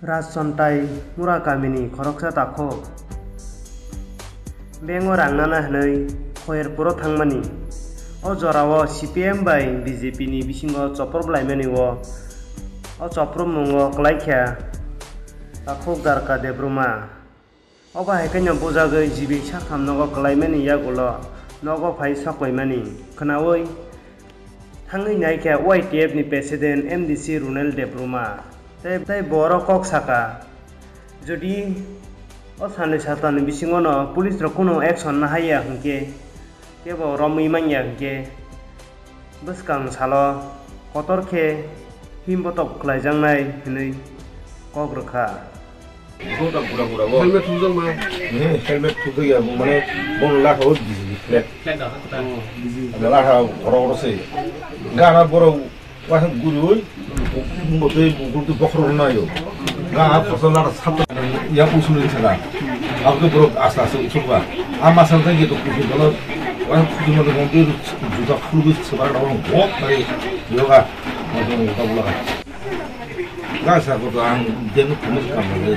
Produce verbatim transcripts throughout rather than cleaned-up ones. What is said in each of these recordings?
Rajchontai Mura kamini khoroksa takhuk bank o rang nana hwnwi Khoyerpuro thangmani. O jorao C P M bai B J P ni bisingo chopropblaimani o, o chopropmungo kwlaikha takhuk Darka Debbarma. Obo hai kheno bujagwi G B saktham nogo kwlaimani yagulo nogo phai sokbaimani khwnaui thangwi naikha Y T F ni president M D C Runel Debbarma. Tei, tei borok kok saka, jodi o sanwi satalni bisingono police rok kunu action nahaiya hwnkhe, kebo romwi manya hwnkhe, bwskang salo kotor khe himbotok khlaijaknai hwnwi kok rwkha. Bwswk da bura bura bo. Helmet thumjakma. He, helmet thumjakya, mane, bo lakha o biji flat. Lakha oro oro se. Gana borok waisa guriui, bo tei bo tei bokhorok naio. Ga a kosa lara sat ya usul ni sala. Abdo borok asta asta usul ba. Ama sal tang gitu usul dolo. Waisa khujuma de mondir juta khulugui sebar dolo. Wok tari yoga. Ga sa ko to ang den khumui kam le.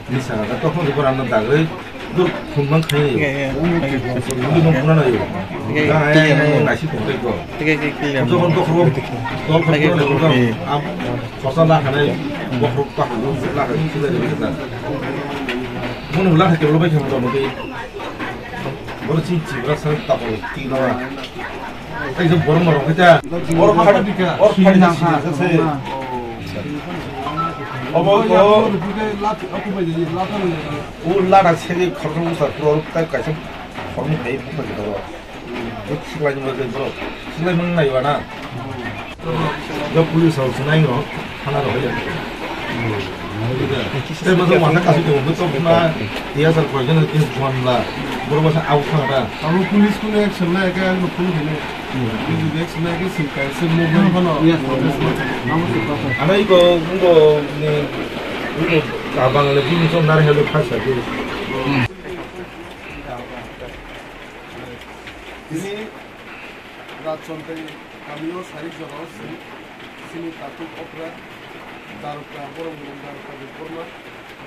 Ni sa ga to khon ko ram dagre. Dur khumang khai. Khumui no khuna naio. Ga ai ai nasi ko ko. Jokon to khro dol khro na ko am khosa la khanai bokhro pa ko la khanai sila de ta. Mun la khe lo bai khe mo mo de. Bor si si bra sa ta ko ti la. Ai jo bor mo ro khe ta. Bor kha bor kha si na kha. Obo ko. U lada segi khoroksa usa pro ta kaisa khoroksa hai buka kita lo. Siklai ni bro. Siklai mang nai wana. Jo police house nai ro. Thana ro ya. Tei bo masa kasu ko bo to na ya sar ko jana kin phone la. Bro ba sa au thang ta. Abo police ko action na ka no phone hene. Police action na ka sin ka se mobile phone. Ana iko ngo ni ngo ka bang le bini so nar hello khasa ke. Tini Rajchontai kamio sarik jorao chini takhuk okra daruka borok mung daruka Debbarma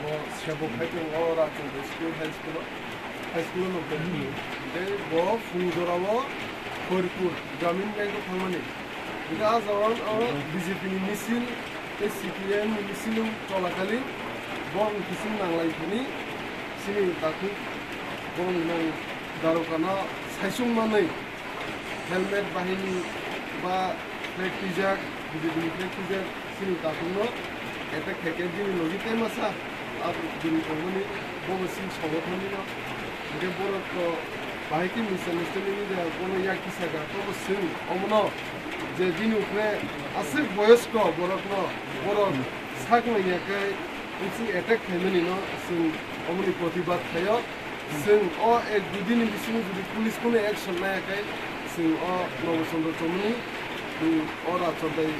bo sebo khai tongo o Rajchontai school high school o high school o nokha tei bo phung jorao Khoirpur Gramin Bank o thangmani hingke a jorao B J P ni misil tei C P M ni misil cholakhali borok ni kiching nanglai thani chini takhuk borok ni nang daruka no saichung manwi helmet bahini ba flag twijak, B J P ni flag twijak, chini takhuk no attack khaikhe bini logi tei masa a bini tongmani bobo chini songothon ni no. Hingke borok to bahai khe misunderstanding ni ja bono yak kisa ga tobo chwng omono je bini upre aswk boyosko borok no borok sak nangya khe bisi attack khaimani no chwng omoni protibad khaio. Chwng o ek dui din ni bisingo jodi police kono action naya khe chwng o Nobo Chandra Chomoni, chwng o Rajchondai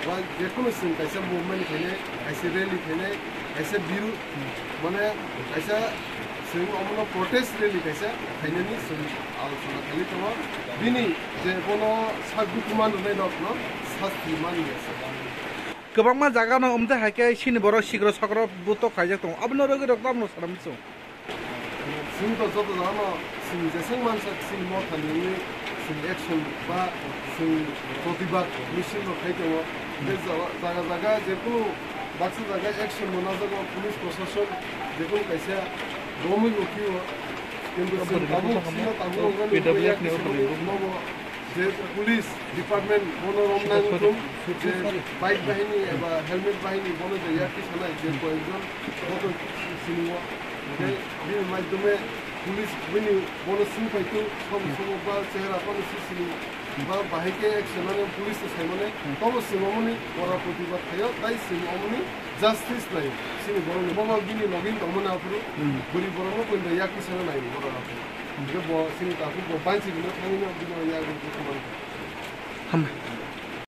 ba jekunu chwng kaisa movement khainai, kaisa rally khainai, kaisa biru mane kaisa chwng omono protest rally kaisa khainani chwng alochona khailai tongo. Bini je bono sak dukuman rwnai rokno sasti manya se. Kwbangma jaga no umtwi hai khe chini borok sikro sokro butok khaijak tongo, abono rwgwi rok tamo sana muchung. Chwng to joto jagano chwng jeswk mansa chini mothani wngwi chwng action ba chwng protibad misil rok khai tongo. Tei jaga jaga jekunu baksa jaga action bo najagao police prosason jekunu kaisa romwi bo phio. Kintu chwng tabuk chini tabuk rok wngmani P W F ni yakni opening room. Nobo je police department bono romnai wngthung je bike bahini eba helmet bahini bono je yakti sanai je koyekjon joto sinio. Hingke bini maidome police bini bono sing paitu sobo sobo ba chehra phano si sini ba bahai khe action nani police se saimane tobo sing omoni kora protibad khaio tai sing omoni justice nai sini borok ni bobo bini logi tongmani aphuru bwrwi borok no koinda yakti sana nai borok aphuru hingke bo sini takhuk bo bansi bini thangwi no bini yakni. Hambai.